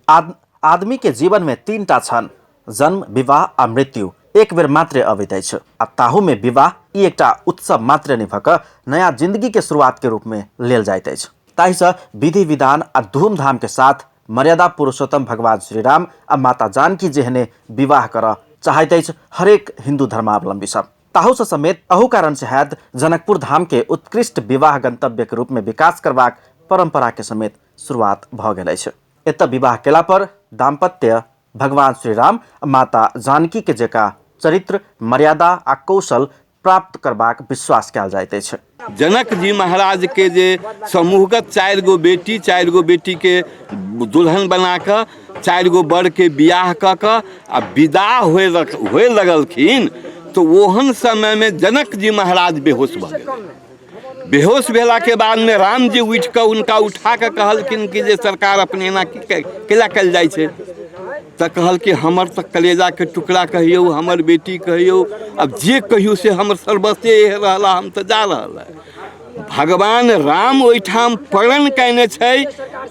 आदमी के जीवन में तीन टा क्षण जन्म, विवाह आ मृत्यु एक बेर मात्रे अबैत अछि आ ताहू में विवाह ई एकटा उत्सव मात्रे नहि भऽ कऽ नया जिंदगी के शुरुआत के रूप में लेल जाइत अछि। ताहिसँ विधि विधान आ धूमधाम के साथ मर्यादा पुरुषोत्तम भगवान श्रीराम आ माता जानकी जेहने विवाह करऽ चाहैत अछि हरेक हिन्दू धर्मावलम्बी सब। ताहूसँ समेत अहू कारणसँ हैत जनकपुर धाम के उत्कृष्ट विवाह गंतव्य के रूप में विकास करबाक परंपरा के समेत शुरुआत भऽ गेल अछि। एतऽ विवाह केला पर दाम्पत्य भगवान श्रीराम आ माता जानकी के जेका चरित्र, मर्यादा आ कौशल प्राप्त करबाक विश्वास कयल जाइत अछि। जनक जी महाराज के जे समूहगत 4 गो बेटी, 4 गो बेटी के दुल्हन बना कऽ 4 गो बर के बियाह कऽ कऽ आ विदा होए लगलखिन, तो ओहन समय में जनक जी महाराज बेहोश भऽ गेल। बेहोश भेला के बाद में राम जी उठि कऽ हुनका उठा कऽ कहलखिन कि जे सरकार अपने एना की केला कयल जाइ छै। तऽ कहलखिन हमर तऽ कलेजाके टुकड़ा कहियौ, हमर बेटी कहियौ, आब जे कहियौ से हमर सर्वस्वे रहला, हम तऽ जा रहल है। भगवान राम ओहिठाम प्रण कयने छै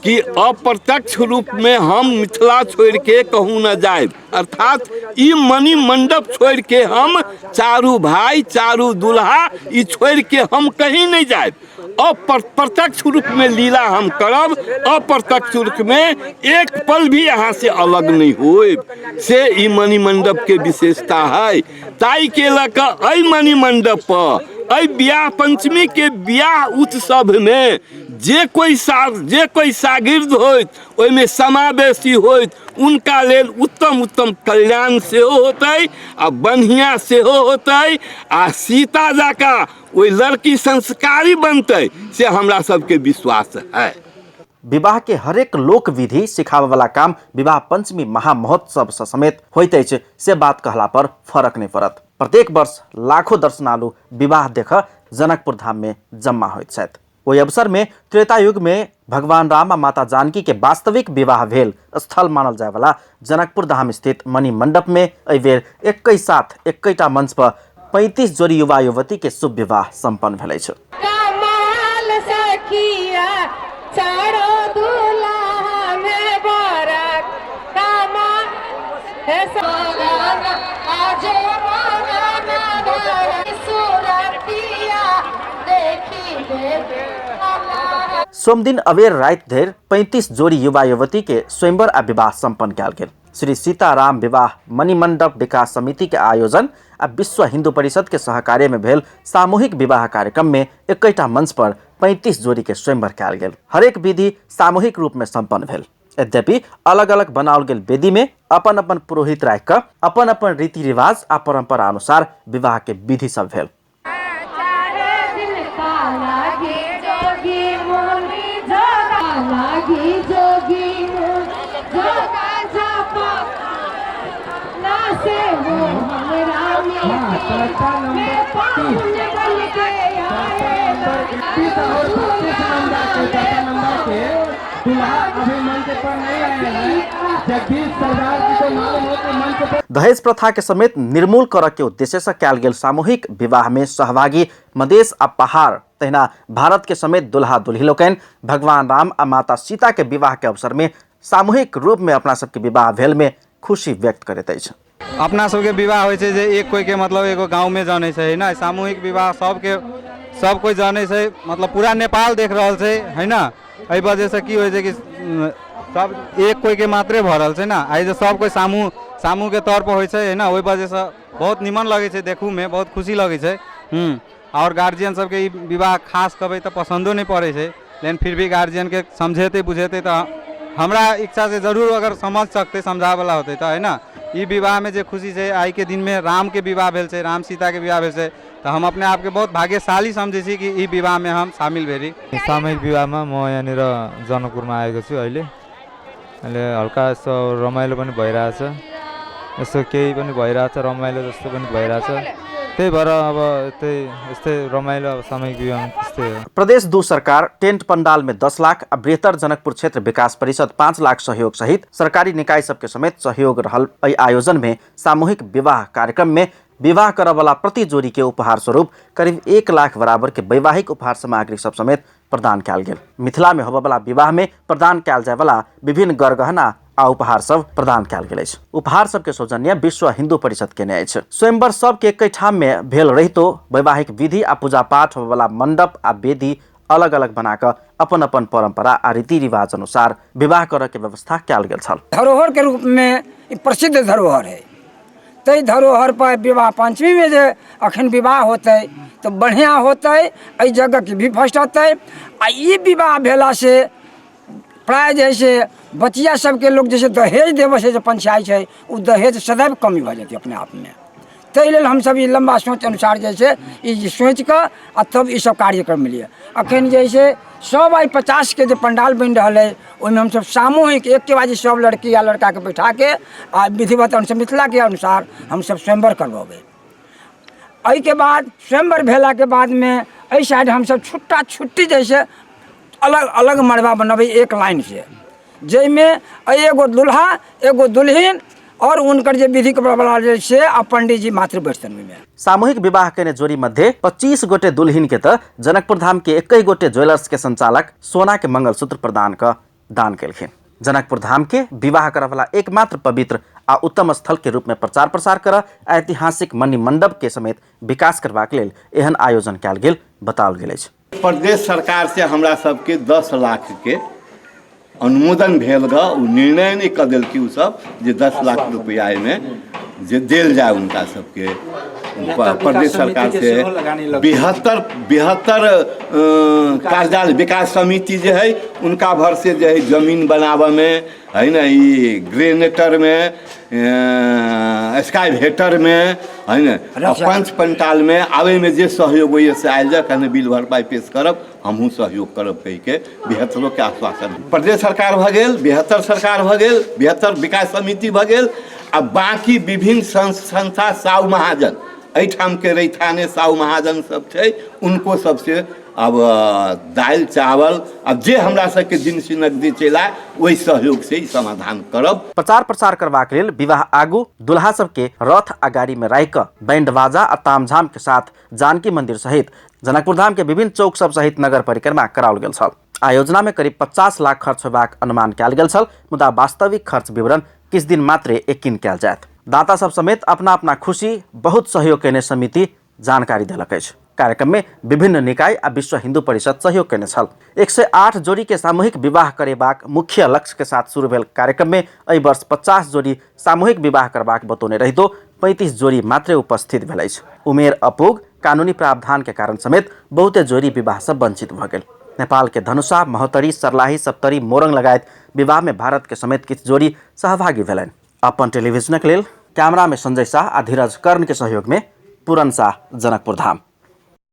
कि अप्रत्यक्ष रूपमे हम मिथिला छोड़िके कहूँ न जायब, अर्थात ई मणि मंडप छोड़ के हम चारू भाई चारू दुल्हा ई छोड़ के हम कहीं नहीं जायब। अप्रत्यक्ष रूप में लीला हम करब, अप्रत्यक्ष रूप में एक पल भी यहाँ से अलग नहीं होब, से ई मणि मंडप के विशेषता है। ताई के लऽ कऽ एहि मणि मंडप पर एहि बियाह पंचमी के बियाह उत्सव में जे कोई शागिर्द होइत ओहिमे समावेशी होइत उनका लेल उत्तम उत्तम कल्याण सेहो होतै आ बढ़िआँ सेहो होतै आ सीता जकाँ ओहि लड़की संस्कारी बनतै, से हमरा सबके विश्वास है। विवाह के हरेक लोक विधि सिखाबय वाला काम विवाह पंचमी महामहोत्सव से समेत होइत अछि, से बात कहला पर फरक नहि पड़त। प्रत्येक वर्ष लाखों दर्शनालु विवाह देख जनकपुर धाम में जमा होइत छथि। ओहि अवसर में त्रेता युग में भगवान राम आ माता जानकी के वास्तविक विवाह भेल स्थल मानल जाय वाला जनकपुर धाम स्थित मणि मंडप में एहि बेर एक्कहि साथ एक्कहिटा मंच पर 35 जोड़ी युवा युवती के शुभ विवाह संपन्न भेल अछि। कमाल सखिया चारो दुल्हा में बरक कमाल हे सोना आजे सुरतिया देखी ले। सोमदिन अबेर राति धरि 35 जोड़ी युवा युवती के स्वयंवर आ विवाह संपन्न कयल गेल। श्री सीताराम विवाह मणिमंडप विकास समिति के आयोजन आ विश्व हिंदू परिषद के सहकार्य में भेल सामूहिक विवाह कार्यक्रम में एक्कैटा मंच पर 35 जोड़ी के स्वयंवर कयल गेल। हरेक विधि सामूहिक रूप में संपन्न भेल। यद्यपि अलग-अलग बनाओल गेल वेदी में अपन-अपन पुरोहित राखि कऽ अपन-अपन रीति-रिवाज आ परंपरा अनुसार विवाह के विधि सब भेल। दहेज प्रथा के समेत निर्मूल करऽ के उद्देश्य से कयल गेल सामूहिक विवाह में सहभागी मधेश आ पहाड़ तहिना भारत के समेत दुल्हा दुल्ही लोकनि भगवान राम आ माता सीता के विवाह के अवसर में सामूहिक रूप में अपना सबके विवाह भेल में खुशी व्यक्त करैत अछि। अपना सबके विवाह होइ छै जे एक कोई के मतलब एगो गाँव में जानै छै, है ना? सामूहिक विवाह सब कोई जानै छै, मतलब पूरा नेपाल देख रहल छै, है ना? एहि वजह से की होइ छै कि सब एक कोई के मात्रे भऽ रहल छै ना। आइ जे सब कोई समूह के तौर पर होइ छै, है ना? ओहि वजह से बहुत निमन लगै छै देखू में, बहुत खुशी लगै छै। और गार्जियन सबके ई विवाह खास कहबै तऽ पसन्दो नहि पड़ै छै, लेकिन फिर भी गार्जियन के समझेतै बुझेतै तऽ हमरा इच्छा से जरूर अगर समझ सकतै, समझाबैवला होतै तऽ, है ना? ई विवाहमे जे खुशी छै, आइके दिनमे रामके विवाह भेल छै, राम सीताके विवाह भेल छै, तऽ हम अपने आपके बहुत भाग्यशाली समझै छी कि ई विवाहमे हम शामिल भेली। सामूहिक विवाहमा म यहाँनिर जनकपुरमा आएको छु अहिले। अहिले हल्का यसो रमाइलो पनि भइरहेछ, यसो केही पनि भइरहेछ, रमाइलो जस्तो पनि भइरहेछ, त्यही भएर अब यस्तै रमाइलो अब सामूहिक विवाहमा त्यस्तै हो। प्रदेश 2 सरकार टेन्ट पंडाल में 10 लाख आ बृहत्तर जनकपुर क्षेत्र विकास परिषद 5 लाख सहयोग सहित सरकारी निकाय सबके समेत सहयोग रहल एहि आयोजन में सामूहिक विवाह कार्यक्रम में विवाह करऽवला प्रति जोड़ी के उपहार स्वरूप करीब 1 लाख बराबर के वैवाहिक उपहार सामग्री सब समेत प्रदान कयल गेल। मिथिला में होबयवला विवाह में प्रदान कयल जायवला विभिन्न गरगहना आ उपहार सब प्रदान कयल गेल अछि। उपहार सबके सौजन्य विश्व हिंदू परिषद केने अछि। स्वयंवर सबके एकै ठाम में भेल रहितो वैवाहिक विधि आ पूजा पाठ होबयवला मंडप आ वेदी अलग अलग बना कऽ अपन अपन परंपरा आ रीति रिवाज अनुसार विवाह करऽ के व्यवस्था कयल गेल छल। धरोहर के रूप में ई प्रसिद्ध धरोहर है। ताहि धरोहर पर विवाह पंचमी में जे अखन विवाह होतै तऽ बढ़िआँ होतै, एहि जगहके भी फर्स्ट होतै। आ ई विवाह भेलासँ प्राय जे है से बचिया सबके लोक जे छै दहेज देबऽ से जे पंचायत छै, ओ दहेज सदैव कमी भऽ जेतै अपने आपमे। ताहि लेल हमसब ई लम्बा सोच अनुसार जे छै ई सोचिकऽ आ तब ई सब कार्यक्रम लिए। अखन जे है से 100 बाइ 50 के जे पंडाल बनि रहल अइ, ओहिमे हमसब सामूहिक एकके बाजी सब लड़की या लड़काके बैठाके आ विधिवत अनुसार मिथिलाके अनुसार हमसब स्वयंवर करबेबै। एहिके बाद स्वयंवर भेलाके बादमे एहि साइड हमसब छुट्टा छुट्टी जैसे अलग अलग मड़बा बनबै एक लाइनसँ, जाहिमे एगो दुल्हा एगो दुल्हिन और उनकर जे विधि कपड़ा जे से आ पंडीजी मात्र बैठतनि ओहिमे। सामूहिक विवाह केने जोड़ी मध्य 25 गोटे दुल्हिन के त जनकपुर धाम के 21 गोटे ज्वेलर्स के संचालक सोना के मंगलसूत्र प्रदान क दान केलखिन। जनकपुर धाम के विवाह करऽ वाला एकमात्र पवित्र आ उत्तम स्थल के रूप में प्रचार प्रसार करऽ ऐतिहासिक मणि मंडप के समेत विकास करबाक लेल एहन आयोजन कयल गेल बताओल गेल अछि। प्रदेश सरकार से हमरा सबके 10 लाख के अनुमोदन भेल ग, ओ निर्णय नहीं कऽ देलखिन ओ सब जे 10 लाख रुपया एहिमे जे देल जाय उनका सबके। प्रदेश सरकार से 72 कार्यालय विकास समिति जे है उनका भर से जे है जमीन बनाबऽ में है ना, ई ग्रेनेटर में, स्काईवेटर में है ना, पंच पंटाल में आवे में जे सहयोग होइए से आयल जाए, कहने बिल भरपाई पेश करब, हमहूँ सहयोग करब कहि के 72 के आश्वासन। प्रदेश सरकार भऽ गेल, 72 सरकार भऽ गेल, 72 विकास समिति भऽ गेल, आ बाकी विभिन्न संस्था साहु महाजन एहिठाम के रैथाने साहु महाजन सब छै, उनको सबसे अब दालि चावल अब जे हमरा सबके जिनसी नगदी चलि आए ओहि सहयोग से ई समाधान करब। प्रचार प्रसार करबाक लेल विवाह आगू दुल्हा सबके रथ आ गाड़ी में राखि कऽ बैंड बाजा आ तामझाम के साथ जानकी मंदिर सहित जनकपुर धाम के विभिन्न चौक सब सहित नगर परिक्रमा कराओल गेल छल। आयोजना में करीब 50 लाख खर्च होबाक अनुमान कयल गेल छल, मुदा वास्तविक खर्च विवरण किछु दिन मात्रे यकीन कयल जायत। दाता सब समेत अपना अपना खुशी बहुत सहयोग केने समिति जानकारी देलक अछि। कार्यक्रम में विभिन्न निकाय आ विश्व हिंदू परिषद सहयोग केने छल। 108 जोड़ी के सामूहिक विवाह करेबाक मुख्य लक्ष्य के साथ शुरू भेल कार्यक्रम में एहि वर्ष 50 जोड़ी सामूहिक विवाह करबाक बतौने रहितो 35 जोड़ी मात्रे उपस्थित भेल अछि। उमेर अपुग कानूनी प्रावधान के कारण समेत बहुते जोड़ी विवाह से वंचित भऽ गेल। नेपाल के धनुषा, महोत्तरी, सर्लाही, सप्तरी, मोरंग लगायत विवाह में भारत के समेत किछु जोड़ी सहभागी भेलनि। अपन टेलीविजनक लेल कैमरा में संजय शाह आ धीरज कर्ण के सहयोग में पूरन शाह, जनकपुर धाम।